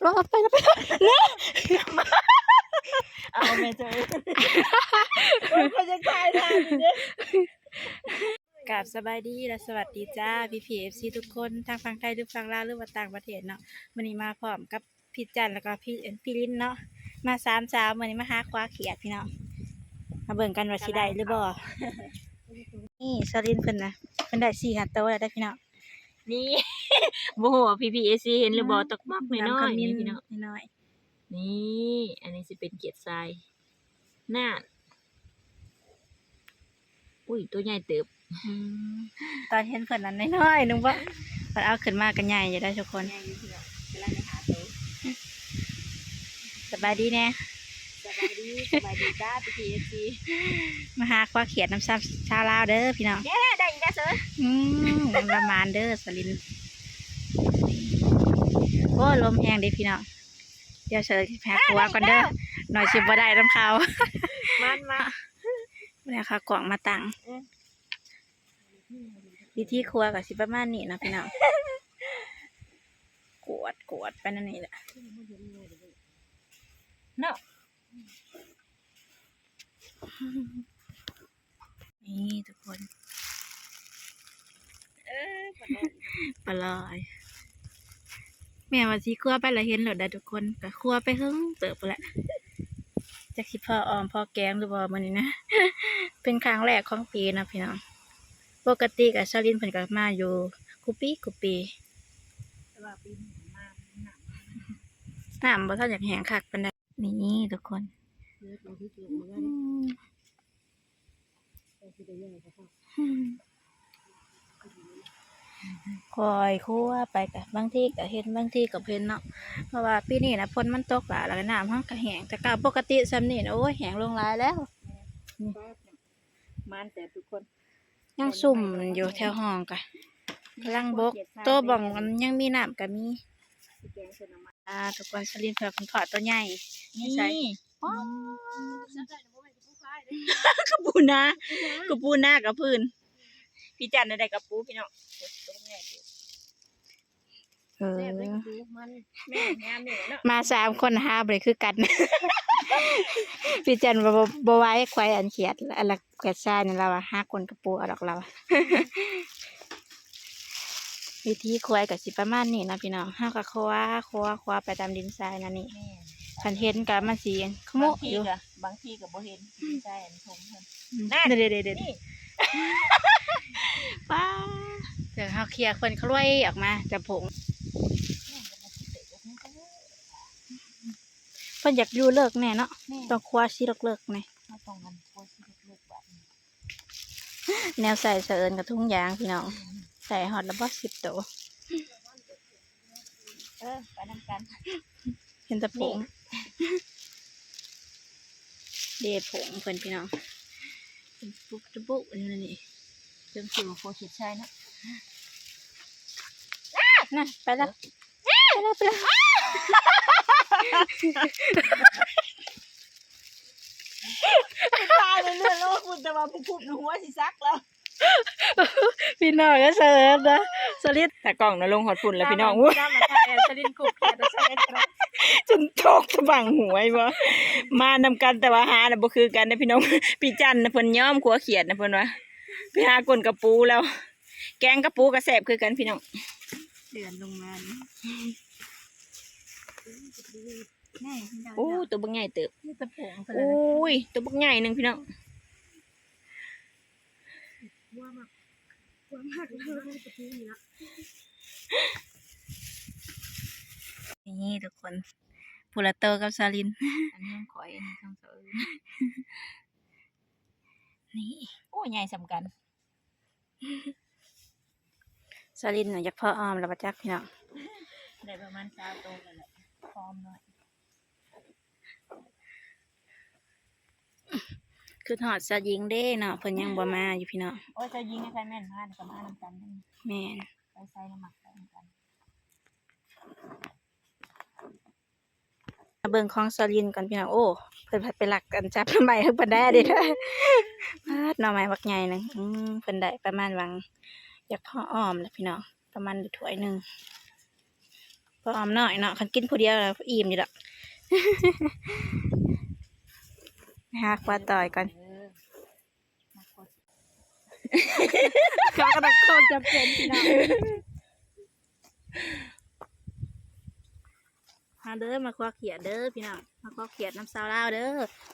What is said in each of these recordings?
ລອບໄປ ລອບໄປ ນີ້ ເອົາແມ່ເຈົ້າ ໂອ້ຍ ຂ້ອຍຢາກຖ່າຍທ່ານີ້ເດ້. ກາບສະບາຍດີ ແລະ ສະຫວັດດີຈ້າ ພີ່ໆ ເອັຟຊີ ທຸກຄົນ ທັງຝັ່ງໄທ ຫຼື ຝັ່ງລາວ ຫຼືວ່າຕ່າງປະເທດເນາະ. ມື້ນີ້ມາພ້ອມກັບ ພີ່ຈັນ ແລ້ວກໍ ພີ່ ເອີ ພີ່ລິນເນາະ ມາສາມສາວ ມື້ນີ້ມາຫາຄວ້າຂຽດພີ່ນ້ອງ. ມາເບິ່ງກັນວ່າຊິໄດ້ຫຼືບໍ່. ນີ້ສາວລິນເພິ່ນນະ ເພິ່ນໄດ້ສີ່ຫ້າໂຕແລ້ວເດີພີ່ນ້ອງ. ນີ້ ບໍ່ຮູ້ວ່າພີ່ໆ ເອັຟຊີ ເຫັນຫຼືບໍ່ ອືມ ຕົກໝອກນ້ອຍໆ ນີ້ພີ່ນ້ອງ ນ້ອຍໆ. ນີ້ ອັນນີ້ຊິເປັນຂຽດຊາຍ ນັ້ນ ອຸ້ຍ ໂຕໃຫຍ່ເຕີບ. ອືມ ຕອນເຫັນເພິ່ນນັ້ນນ້ອຍໆໜຶ່ງບໍ ເພິ່ນເອົາຂຶ້ນມາກໍໃຫຍ່ຢູ່ເດ້ທຸກຄົນ. ໃຫຍ່ຢູ່ພີ່ນ້ອງ ກຳລັງໄດ້ຫ້າໂຕ. ສະບາຍດີແດ່. ສະບາຍດີ ສະບາຍດີຈ້າ ພີ່ໆ ເອັຟຊີ ມາຫາຄວ້າຂຽດນຳຊາວລາວເດີພີ່ນ້ອງ. ແດ່ ໄດ້ອີກແລ້ວເຊີ. ອືມ ລະໝານເດີສາວລິນ. ໂອ້ ລົມແຮງເດ້ພີ່ນ້ອງ. ດຽວເຊີໄປຫາຄົວກ່ອນເດີ ໜ້ອຍຊິບໍ່ໄດ້ນຳເຂົາ. ມາ ມາ ແລ້ວເອົາຂາກວ້າງມາຕັ້ງ. ເອີ ວິທີຄົວກໍຊິປະມານນີ້ເນາະພີ່ນ້ອງ ກວດ ກວດໄປແນວນີ້ແຫຼະເນາະ. ນີ້ທຸກຄົນ ເອີ ປາຫຼອຍ ປາຫຼອຍ. ແມ່ນວ່າຊິຄົວໄປລະເຫັນໂລດໄດ໋ທຸກຄົນ ກະຄົວໄປເຖິງເຕີບພຸ້ນແຫຼະ. ຈັກຊິພໍອ້ອມພໍແກງຫຼືບໍ່ມື້ນີ້ນະ ເປັນຄັ້ງແລກຂອງປີເນາະພີ່ນ້ອງ. ປົກກະຕິກະສາວລິນເພິ່ນກໍມາຢູ່ຄູ່ປີ ຄູ່ປີ ແຕ່ວ່າປີນີ້ມາ ນ້ຳ ນ້ຳບໍ່ທັນຢາກແຫ້ງຄັກປານໃດ. ນີ້ທຸກຄົນ ອືມ ຄ່ອຍຄົວໄປ ກະບາງທີກະເຫັນ ບາງທີກະບໍ່ເຫັນເນາະ ເພາະວ່າປີນີ້ນະຝົນມັນຕົກຫຼາຍ ແລ້ວກະນ້ຳເຮົາກະແຫ້ງ. ແຕ່ເກົ່າປົກກະຕິຊ່ຳນີ້ນະ ໂອ້ຍ ແຫ້ງລົງຫຼາຍແລ້ວ. ນີ້ ມັນແຕ່ທຸກຄົນ ຍັງຊຸ່ມຢູ່ແຖວຮ່ອງກະກຳລັງບົກ ໂຕບ່ອນມັນຍັງມີນ້ຳກະມີ. ອ່າ ທຸກຄົນ ສາວລິນເພິ່ນພໍ້ໂຕໃຫຍ່ ນີ້ ນີ້ ກະປູນາ ກະປູນາກະພື້ນ. ພີ່ຈັນໄດ້ກະປູພີ່ນ້ອງ ໂຕໃຫຍ່. ເອີ ແຊບເລີຍ ມັນ ແມ່ນຍາມນີ້ເນາະ ມາສາມຄົນຫາບໍ່ໄດ້ຄືກັນ. ພີ່ຈັນບໍ່ ບໍ່ ບໍ່ໄຫວ ຄວາຍອັນຂຽດ ອັນລະຂຽດຊາຍນັ້ນ ລາວວ່າຫາກົ້ນກະປູເອົາດອກ ລາວວ່າ. ວິທີຄວາຍກໍຊິປະມານນີ້ເນາະພີ່ນ້ອງ ເຮົາກໍຄວ້າ ຄວ້າ ຄວ້າໄປຕາມດິນຊາຍນັ້ນນີ້. ແມ່ນ ຄັນເຫັນກໍມັນຊິຂະໂມະຢູ່ ບາງທີກໍ ບາງທີກໍບໍ່ເຫັນດິນຊາຍອັນຖົມເພິ່ນ. ອືມ ນັ້ນ ເດໆໆ ນີ້ ປ້າ ເດີ ເຮົາເຄຍເພິ່ນຄະລວຍອອກມາຈາກຜົງ. ເພິ່ນຢາກຢູ່ເລິກແດ່ເນາະ ແມ່ນ ຕ້ອງຄົວຊິເລິກໆແດ່ ເຮົາຕ້ອງອັນຄົວຊິເລິກໆບາດນີ້. ແນວໃສ່ສະເອີນກັບທຸງຢາງພີ່ນ້ອງ ໃສ່ຮອດລະບໍ່ ສິບໂຕ. ເອີ ໄປນຳກັນ ເຫັນແຕ່ຜົງ ນີ້ ເດ ຜົງເພິ່ນພີ່ນ້ອງ ເປັນປຸກຕະບຸຢູ່ນັ້ນນີ້ ເຊິ່ງຊິບໍ່ພໍເຂດຊາຍເນາະ. ນັ້ນ ໄປລະ ເອີ ໄປລະ ໄປລະ ຕາຍເລີຍ ເລືອດອອກພຸ້ນ ແຕ່ວ່າຜູ້ຄຸບນະຫົວຊິສັກແລ້ວ. ພີ່ນ້ອງ ສະເອີນນະ ສະລິດ ຕາກ້ອງນະລົງຮອດພຸ້ນແລ້ວພີ່ນ້ອງ. ໂອ້ຍ ສະລິດກຸບແຂນ ຈນຕົກສະບັ້ງຫວຍບໍ່ ມານຳກັນ ແຕ່ວ່າຫານະບໍ່ຄືກັນເດ້ພີ່ນ້ອງ. ພີ່ຈັນນະເພິ່ນຍອມຄົວຂຽດນະ ເພິ່ນວ່າໄປຫາກົ້ນກະປູແລ້ວ ແກງກະປູກໍແຊບຄືກັນພີ່ນ້ອງ. ເດືອນລົງມາ ໂອ້ ໂຕບັກໃຫຍ່ເຕີບ ໂອ້ຍ ໂຕບັກໃຫຍ່ໜຶ່ງພີ່ນ້ອງ. ນີ້ທຸກຄົນ ຜູ້ລະໂຕກັບສາວລິນ ອັນນີ້ຂອງຂ້ອຍ ອັນນີ້ຂອງສາວເອີນ ນີ້ ໂອ້ ໃຫຍ່ສ່ຳກັນ. ສາວລິນນະຢາກພໍອ້ອມແລ້ວບໍ່ຈັກພີ່ນ້ອງ ໄດ້ປະມານຊາວໂຕແລ້ວແຫຼະ ພໍອ້ອມໜ້ອຍ. ຄິດຮອດສາວຍິງເດ້ເນາະ ເພິ່ນຍັງບໍ່ມາຢູ່ພີ່ນ້ອງ. ໂອ້ຍ ສາວຍິງນີ້ໃຜແມ່ນມາກໍມານຳກັນ. ແມ່ນ ໄປໃສນະມັກໄປນຳກັນ. ມາເບິ່ງຂອງສາວລິນກ່ອນພີ່ນ້ອງ. ໂອ້ ເພິ່ນພັດໄປລັກອັນຈັບໜໍ່ໄມ້ເພິ່ນໄດ້ເດ້ ປາດ ໜໍ່ໄມ້ບັກໃຫຍ່ໜຶ່ງ. ອືມ ເພິ່ນໄດ້ປະມານຫວ່າງ ຢາກພໍອ້ອມແຫຼະພີ່ນ້ອງ ປະມານຖ້ວຍໜຶ່ງ. ພໍ່ອ້ອມນ້ອຍເນາະ ຄັນກິນຜູ້ດຽວລະອີ່ມຢູ່ດອກ. ໄປຫາຄວ້າຕ່ອຍກ່ອນ. ເຂົາກະຕ້ອງຂອງຈຳເປັນພີ່ນ້ອງ. ມາເດີ ມາຄວ້າຂຽດເດີພີ່ນ້ອງ ມາຄວ້າຂຽດນຳສາວລາວເດີ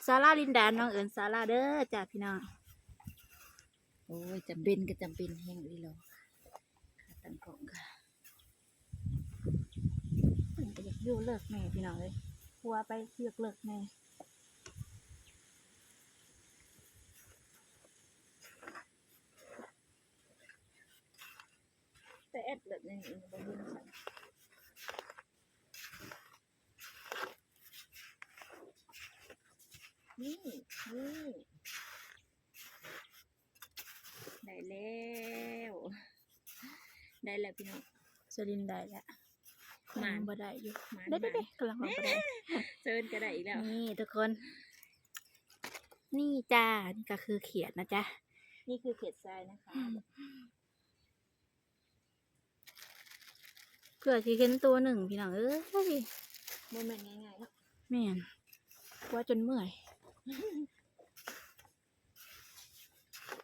ສາວລາວລິນດາ ນ້ອງເອີ້ນສາວລາວເດີຈ້າພີ່ນ້ອງ. ໂອ້ຍ ຈຳເປັນກະຈຳເປັນແຮງອີ່ຫຼີ ຂາຕັ້ງກ້ອງກະ ເພິ່ນກະຢາກຢູ່ເລິກແດ່ພີ່ນ້ອງເອີຍ ຄົວໄປເລິກໆແດ່. ແຕ່ແອັດແບບນີ້ບໍ່ເຫັນຊັ້ນ ນີ້ ນີ້ ໄດ້ແລ້ວ ໄດ້ແລ້ວພີ່ນ້ອງ ສະລິນໄດ້ແລ້ວ. ໝານ ຍັງບໍ່ໄດ້ຢູ່ ໝານ ໄດ້ ໄດ້ ໄດ້ ກຳລັງວ່າບໍ່ໄດ້ ເຊີນກະໄດ້ອີກແລ້ວ. ນີ້ທຸກຄົນ ນີ້ຈ້າ ນີ້ກະຄືຂຽດນະຈ໊ະ ນີ້ຄືຂຽດຊາຍນະຄະ ອືມ ເພື່ອຊິເຫັນໂຕໜຶ່ງພີ່ນ້ອງເອີຍ ບໍ່ແມ່ນງ່າຍໆເນາະ. ແມ່ນ ຄວ້າຈົນເມື່ອຍ.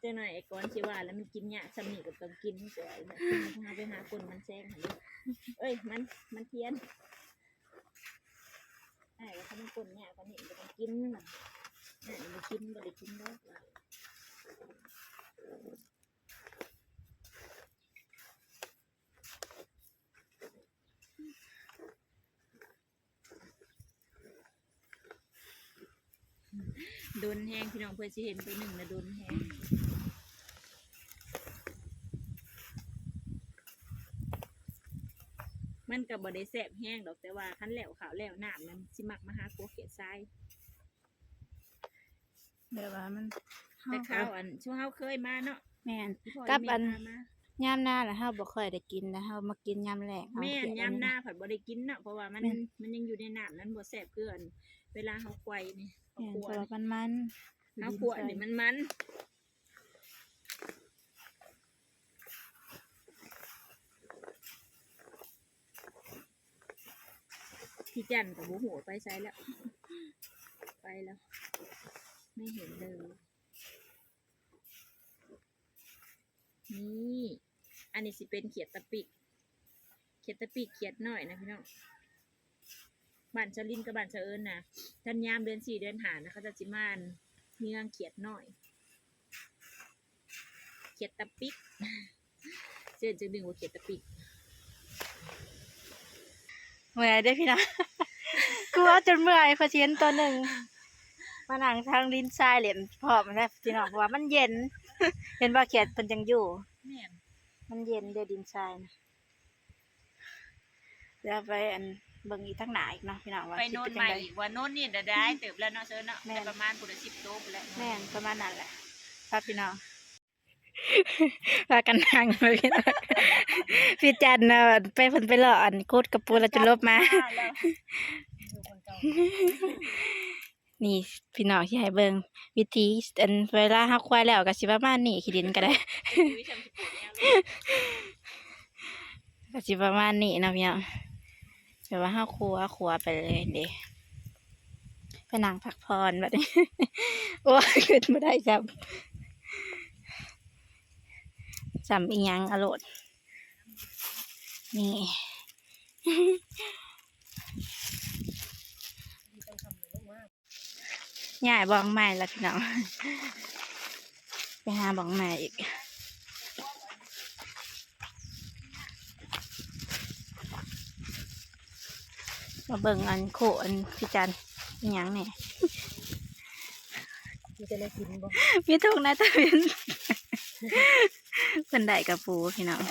ຈັກໜ້ອຍໄອ້ກອນຊິວ່າແລ້ວ ມັນກິນຍາກຊ່ຳນີ້ກະຕ້ອງກິນກ່ອນ ເຮົາໄປຫາກົນມັນແຊງຫັ້ນເດີ ເອີຍ ມັນ ມັນທຽນ ອ້າຍວ່າຄັນມັນກົນຍາກປານນີ້ກະຕ້ອງກິນ ອ້າຍບໍ່ກິນ ບໍ່ໄດ້ກິນດອກ. ດົນແຮງພີ່ນ້ອງ ເພື່ອຊິເຫັນໂຕໜຶ່ງນະ ດົນແຮງ. ມັນກະບໍ່ໄດ້ແຊບແຮງດອກ ແຕ່ວ່າຄັນແລ້ວເຂົ້າແລ້ວນ້ຳນັ້ນ ຊິມັກມາຫາກົວຂຽດຊາຍ. ແບບວ່າມັນ ແຕ່ຄາວອັນຊຸມເຮົາເຄີຍມາເນາະ. ແມ່ນ ກັບອັນຍາມນາລະເຮົາບໍ່ຄ່ອຍໄດ້ກິນນະ ເຮົາມາກິນຍາມແລ້ງ. ແມ່ນ ຍາມນາພັດບໍ່ໄດ້ກິນເນາະ ເພາະວ່າມັນ ມັນຍັງຢູ່ໃນນ້ຳ ມັນບໍ່ແຊບຄືອັນເວລາເຮົາໄຂວ່ນີ້. ແມ່ນ ເພາະວ່າມັນມັນ ເຮົາຂົ້ວນີ້ມັນມັນ. ພີ່ຈັນກະບໍ່ຮູ້ໄປໃສແລ້ວ ໄປແລ້ວ ໄມ່ເຫັນເລີຍ. ນີ້ ອັນນີ້ຊິເປັນຂຽດຕາປິກ ຂຽດຕາປິກ ຂຽດນ້ອຍນະພີ່ນ້ອງ. ບ້ານສາວລິນກັບບ້ານສາວເອີນນະ ຄັນຍາມເດືອນສີ່ເດືອນຫ້ານະ ເຂົາເຈົ້າຊິມາເຍືອງຂຽດນ້ອຍ ຂຽດຕາປິກ ເອີ້ນຈັ່ງໜຶ່ງວ່າຂຽດຕາປິກ. ເມື່ອຍເດ້ພີ່ນ້ອງ ກົວຈົນເມື່ອຍ ເພື່ອຊິເຫັນໂຕໜຶ່ງ ມານັ່ງທາງລິນຊາຍຫຼິ້ນພ້ອມແລ້ວພີ່ນ້ອງ ເພາະວ່າມັນເຢັນ ເຫັນບໍ່ ຂຽດເພິ່ນຈັ່ງຢູ່. ແມ່ນ ມັນເຢັນເດ້ ດິນຊາຍນະ. ດຽວໄປອັນເບິ່ງອີກທາງໜ້າອີກເນາະພີ່ນ້ອງ ວ່າ ໄປໂນນໃໝ່ອີກວ່າ ໂນນນີ້ໄດ້ເຕີບແລ້ວເນາະ ເຊີນເນາະ. ແມ່ນ ໄດ້ປະມານພຸ້ນລະສິບໂຕພຸ້ນແຫຼະ. ແມ່ນ ປະມານນັ້ນແຫຼະ ພາພີ່ນ້ອງ ພາກັນນັ່ງ ພີ່ຈັນນະ ໄປເພິ່ນໄປເລາະອັນຂຸດກະປູແລ້ວຈົນຫຼົບມາ. ນີ້ພີ່ນ້ອງ ຊິໃຫ້ເບິ່ງວິທີ ອັນ ເວລາເຮົາຄວາຍແລ້ວກະຊິປະມານນີ້ ຂີ້ດິນກະໄດ້ ກະຊິປະມານນີ້ເນາະພີ່ນ້ອງ. ແບບວ່າເຮົາຄົວ ຄົວໄປເລີຍເດ້ ໄປນັ່ງພັກຜ່ອນບັດນີ້. ໂອ້ຍ ຂຶ້ນບໍ່ໄດ້ຊ້ຳ ຊ້ຳອີ່ຫຍັງອະໂລດ ນີ້. ຍ້າຍບ່ອນໃໝ່ລະພີ່ນ້ອງ ໄປຫາບ່ອນໃໝ່ອີກ. ມາເບິ່ງອັນໂຄອັນພີ່ຈັນ ອີ່ຫຍັງນີ້ ມີແຕ່ແນວກິນບໍ່ ມີທຸກແນວຕາເວັນ. ເພິ່ນໄດ້ກະປູພີ່ນ້ອງ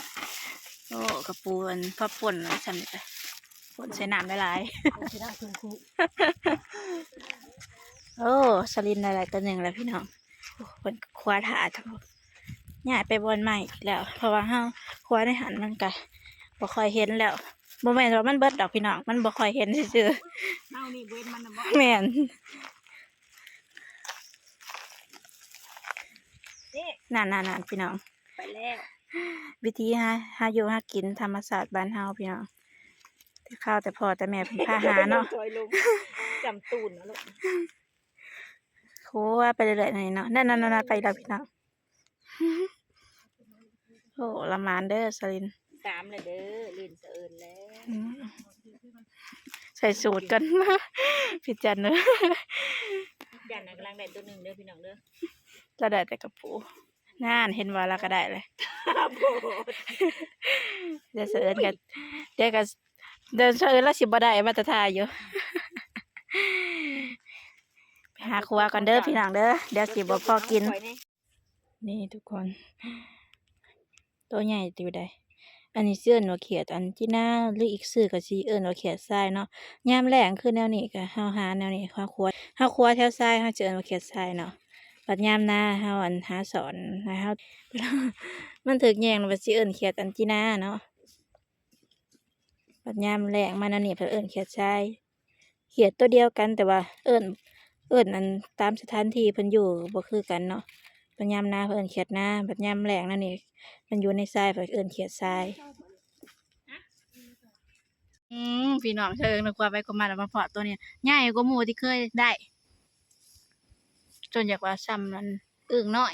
ໂອ້ ກະປູອັນພໍປົ່ນວ່າຊັ້ນ ປົ່ນໃສ່ນ້ຳຫຼາຍໆ. ໂອ້ ສະລິນໄດ້ຫຼາຍໂຕໜຶ່ງແລ້ວພີ່ນ້ອງ ເພິ່ນຄວ້າຖ້າ ຍ້າຍໄປບ່ອນໃໝ່ອີກແລ້ວ ເພາະວ່າເຮົາຄວ້າໃນຫັ້ນມັນກະບໍ່ຄ່ອຍເຫັນແລ້ວ. ບໍ່ແມ່ນວ່າມັນເບິດດອກພີ່ນ້ອງ ມັນບໍ່ຄ່ອຍເຫັນຊື່ໆ ເຮົານີ້ບໍ່ເຫັນມັນນະບໍ່. ແມ່ນ ນີ້ ນັ້ນໆໆ ພີ່ນ້ອງ ໄປແລ້ວ ວິທີຫາ ຫາຢູ່ຫາກິນທຳມະຊາດບ້ານເຮົາພີ່ນ້ອງ. ແຕ່ ຂ່າວແຕ່ພໍ່ແຕ່ແມ່ເພິ່ນພາຫາເນາະ ຈອຍລົງ ຈຳຕູນເນາະລູກ ຄົວໄປເລື້ອຍໆ ນີ້ເນາະ ນັ້ນໆໆ ໄປແລ້ວພີ່ນ້ອງ ໂອ້ ລະໝານເດີສາລິນ ສາມແລ້ວເດີ ຫຼິ້ນສະເອີນແລ້ວ ອືມ ໃສ່ສູດກ່ອນ ພີ່ຈັນເດີ ພີ່ຈັນນະກຳລັງໄດ້ໂຕໜຶ່ງເດີພີ່ນ້ອງເດີ ລາວໄດ້ແຕ່ກະປູ ນັ້ນ ເຫັນບໍ່ ລາວກະໄດ້ແລ້ວ ໂພດ ດຽວສະເອີນກະ ດຽວກະ ດຽວສະເອີນລາວຊິບໍ່ໄດ້ ວ່າແຕ່ຖ້າຢູ່ ໄປຫາຄົວກ່ອນເດີພີ່ນ້ອງເດີ ດຽວຊິບໍ່ພໍກິນ ນີ້ທຸກຄົນ ໂຕໃຫຍ່ຢູ່ໃດ໋ ອັນນີ້ຊິເອີ້ນວ່າຂຽດອັນຈີນາ ຫຼືອີກຊື່ກະຊິເອີ້ນວ່າຂຽດຊາຍເນາະ ຍາມແລ້ງຄືແນວນີ້ກະ ເຮົາຫາແນວນີ້ ເຮົາຄົວ ເຮົາຄົວແຖວຊາຍ ເຮົາຈະເອີ້ນວ່າຂຽດຊາຍເນາະ ບັດຍາມໜາເຮົາອັນຫາສອນ ແລ້ວເຮົາ ມັນຖືກແຍງ ແລ້ວບັດຊິເອີ້ນຂຽດອັນຈີນາເນາະ ບັດຍາມແລ້ງມາແນວນີ້ເພິ່ນເອີ້ນຂຽດຊາຍ ຂຽດໂຕດຽວກັນ ແຕ່ວ່າເອີ້ນ ເອີ້ນອັນຕາມສະຖານທີ່ເພິ່ນຢູ່ບໍ່ຄືກັນເນາະ ບັດຍາມໜາເພິ່ນເອີ້ນຂຽດນາ ບັດຍາມແລ້ງແນວນີ້ ມັນຢູ່ໃນຊາຍ ເພິ່ນເອີ້ນຂຽດຊາຍ ອືມ ພີ່ນ້ອງ ເຊີງນະ ຄວາມໄປຄວາມມາ ແລ້ວມາພໍ້ໂຕນີ້ ໃຫຍ່ກວ່າໝູ່ທີ່ເຄີຍໄດ້ ຈົນຢາກວ່າຊ່ຳອັນ ອຶ່ງນ້ອຍ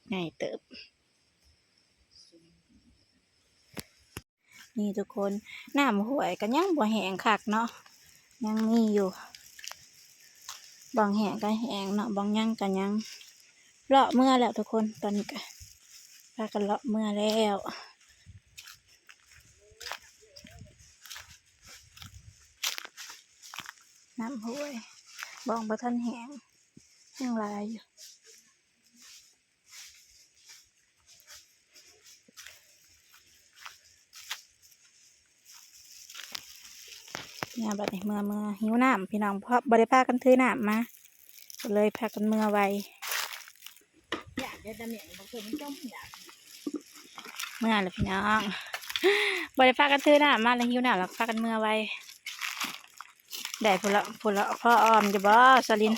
ໃຫຍ່ເຕີບ ນີ້ທຸກຄົນ ນ້ຳຫ້ວຍກະຍັງບໍ່ແຫ້ງຄັກເນາະ ຍັງມີຢູ່ ບ່ອນແຫ້ງກະແຫ້ງເນາະ ບ່ອນຍັງກະຍັງ ເລາະເມືອແລ້ວທຸກຄົນ ຕອນນີ້ກະພາກັນເລາະເມືອແລ້ວ ນ້ຳຫ້ວຍ ບ່ອນບໍ່ທັນແຫ້ງ ຍັງຫຼາຍຢູ່ ເມືອບັດນີ້ ເມືອ ເມືອ ຫິວນ້ຳພີ່ນ້ອງ ເພາະບໍ່ໄດ້ພາກັນຖືນ້ຳມາ ກະເລີຍພາກັນເມືອໄວ ເມືອແລ້ວພີ່ນ້ອງ ບໍ່ໄດ້ພາກັນຖືນ້ຳມາ ແລ້ວຫິວນ້ຳ ແລ້ວພາກັນເມືອໄວ. ໄດ້ພຸ້ນລະ ພຸ້ນລະ ພໍອ້ອມຢູ່ບໍ່ສາວລິນ?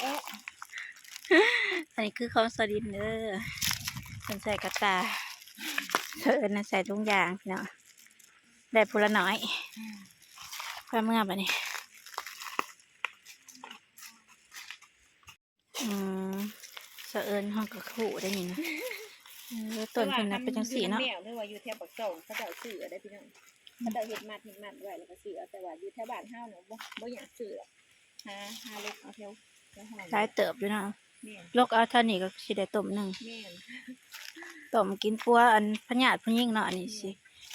ອັນນີ້ຄືຂອງສາວລິນເດີ ເພິ່ນໃສ່ກະຕ່າ ເພິ່ນໃສ່ຖົງຢາງເນາະ ໄດ້ພຸ້ນລະໜ້ອຍ ພາເມືອບາດນີ້. ອືມ ສະເອີນເຮົາກະຮູ້ໄດ້ນີ້ນະ ເອີ ຕົ້ນເພິ່ນນະເປັນຈັ່ງຊີ້ເນາະ ແມ່ນ ຫຼືວ່າຢູ່ແຖວປາກຊ່ອງເຂົາເຈົ້າຊື້ເອົາໄດ໋ພີ່ນ້ອງ ເຂົາເຈົ້າເຮັດມັດ ເຮັດມັດໄວ້ແລ້ວກະຊື້ເອົາ ແຕ່ວ່າຢູ່ແຖວບ້ານເຮົານະ ບໍ່ ບໍ່ຢາກຊື້ດອກ ຫາ ຫາຫຼົກເອົາແຖວ ແຖວເຮົາ ຫຼາຍເຕີບຢູ່ເນາະ ແມ່ນ ຫຼົກເອົາເທົ່ານີ້ກະຊິໄດ້ຕົ້ມໜຶ່ງ ແມ່ນ ຕົ້ມກິນປົວອັນພະຍາດຜູ້ຍິງເນາະ ອັນນີ້ຊິ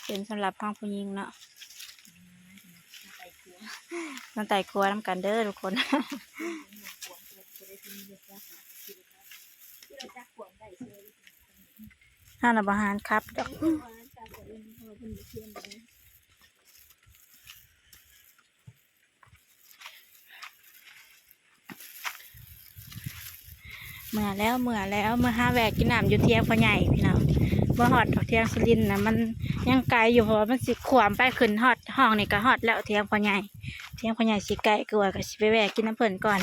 ເປັນສຳລັບຂອງຜູ້ຍິງເນາະ ມາໄຕ່ຄົວນຳກັນເດີທຸກຄົນ ເຮົານະບໍ່ຫານຄັບດອກ ເມືອແລ້ວ ເມືອແລ້ວ ມາຫາແວ່ກິນນ້ຳຢູ່ຖຽງພໍ່ໃຫຍ່ພີ່ນ້ອງ ບໍ່ຮອດດອກ ຖຽງສາວລິນນະ ມັນຍັງໄກຢູ່ ເພາະວ່າມັນຊິຂ້ວາມໄປຂຶ້ນຮອດຫ້ອງນີ້ກະຮອດແລ້ວ ຖຽງພໍ່ໃຫຍ່ ຖຽງພໍ່ໃຫຍ່ຊິໄກກວ່າ ກະຊິໄປແວ່ກິນນຳເພິ່ນກ່ອນ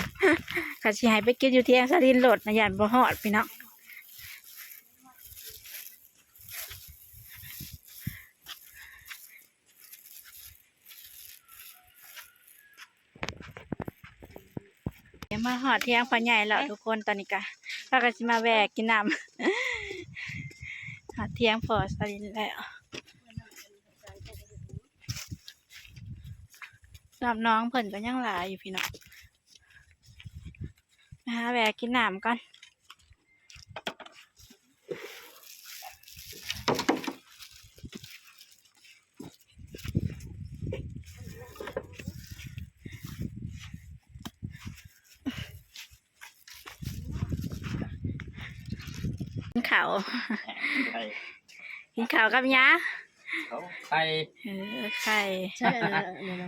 ຄັນຊິໃຫ້ໄປກິນຢູ່ຖຽງສາວລິນໂລດນະ ຢ້ານບໍ່ຮອດພີ່ນ້ອງ. ມາຮອດຖຽງພໍ່ໃຫຍ່ແລ້ວທຸກຄົນ ຕອນນີ້ກະພາກັນຊິມາແວ່ກິນນ້ຳ ຮອດຖຽງພໍ່ສາວລິນແລ້ວ ນ້ຳໜອງເພິ່ນກະຍັງຫຼາຍຢູ່ພີ່ນ້ອງ ມາຫາແວ່ກິນນ້ຳກ່ອນ. ກິນເຂົ້າ ກິນເຂົ້າກັບຫຍັງ? ເຂົ້າໄຂ່ ເອີ ໄຂ່ ໃຊ່ ເອີ ເອີ ເອີ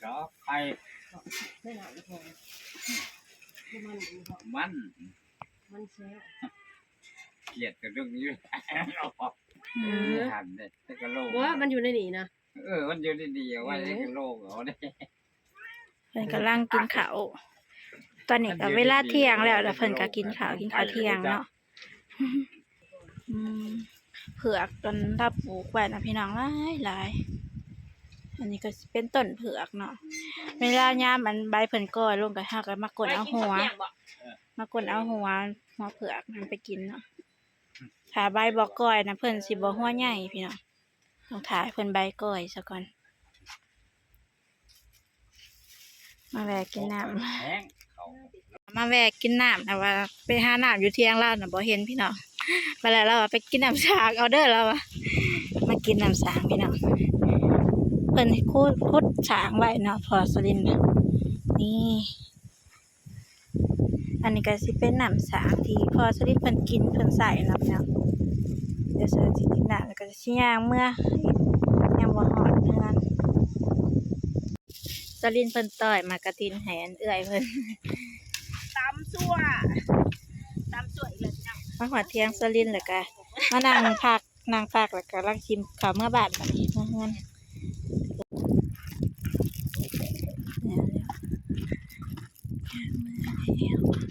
ດອກໄຂ່ ມັນ ມັນແຊບ ກຽດກະດຶງຢູ່ ອືມ ບໍ່ ມັນຢູ່ໃນນີ້ນະ ເອີ ມັນຢູ່ໃນນີ້ ເອົາໄວ້ໃນກະໂຫຼກເອົາເດ້ ເພິ່ນກຳລັງກິນເຂົ້າ ຕອນນີ້ກະເວລາທ່ຽງແລ້ວ ແລ້ວເພິ່ນກະກິນເຂົ້າ ກິນເຂົ້າທ່ຽງເນາະ ອືມ ເຜືອກ ອັນລາປູກໄວ້ນະພີ່ນ້ອງ ຫຼາຍໆ. ອັນນີ້ກໍຊິເປັນຕົ້ນເຜືອກເນາະ. ເວລາຍາມອັນໃບເພິ່ນກ່ອຍລົງ ກໍເຮົາກໍມາກົນເອົາຫົວ ມາກົນເອົາຫົວ ຫົວເຜືອກນັ້ນໄປກິນເນາະ. ຖ້າໃບບໍ່ກ່ອຍນະ ເພິ່ນຊິບໍ່ຫົວໃຫຍ່ພີ່ນ້ອງ. ຕ້ອງຖ້າໃຫ້ເພິ່ນໃບກ່ອຍສາກ່ອນ. ມາແວ່ກິນນ້ຳ ມາແວ່ກິນນ້ຳ ແຕ່ວ່າໄປຫານ້ຳຢູ່ຖຽງລາວນະ ບໍ່ເຫັນພີ່ນ້ອງ. ໄປແລ້ວ ລາວວ່າໄປກິນນ້ຳສ້າງເອົາເດີ ລາວວ່າ. ມາກິນນ້ຳສ້າງພີ່ນ້ອງ. ເພິ່ນຂຸດ ຂຸດສ້າງໄວ້ເນາະ ພໍ່ສະລິນນະ. ນີ້ ອັນນີ້ກໍຊິເປັນນ້ຳສ້າງທີ່ພໍ່ສະລິນເພິ່ນກິນເພິ່ນໃຊ້ເນາະພີ່ນ້ອງ. ດຽວສະລິນຊິກິນນ້ຳ ແລ້ວກໍຊິຍ່າງເມືອ ຍັງບໍ່ຮອດເຮືອນ. ສະລິນເພິ່ນຕ້ອຍໝາກກະທິນໃຫ້ອັນເອື້ອຍເພິ່ນ ຕຳຊົ່ວ ຕຳຊົ່ວອີກແລ້ວພີ່ນ້ອງ. ມາຮອດຖຽງສະລິນ ແລ້ວກໍມານັ່ງພັກ ນັ່ງພັກ ແລ້ວກໍລັງຊິເຂົ້າເມືອບ້ານບັດນີ້ ເມືອເຮືອນ. ແລ້ວ ເມືອແລ້ວ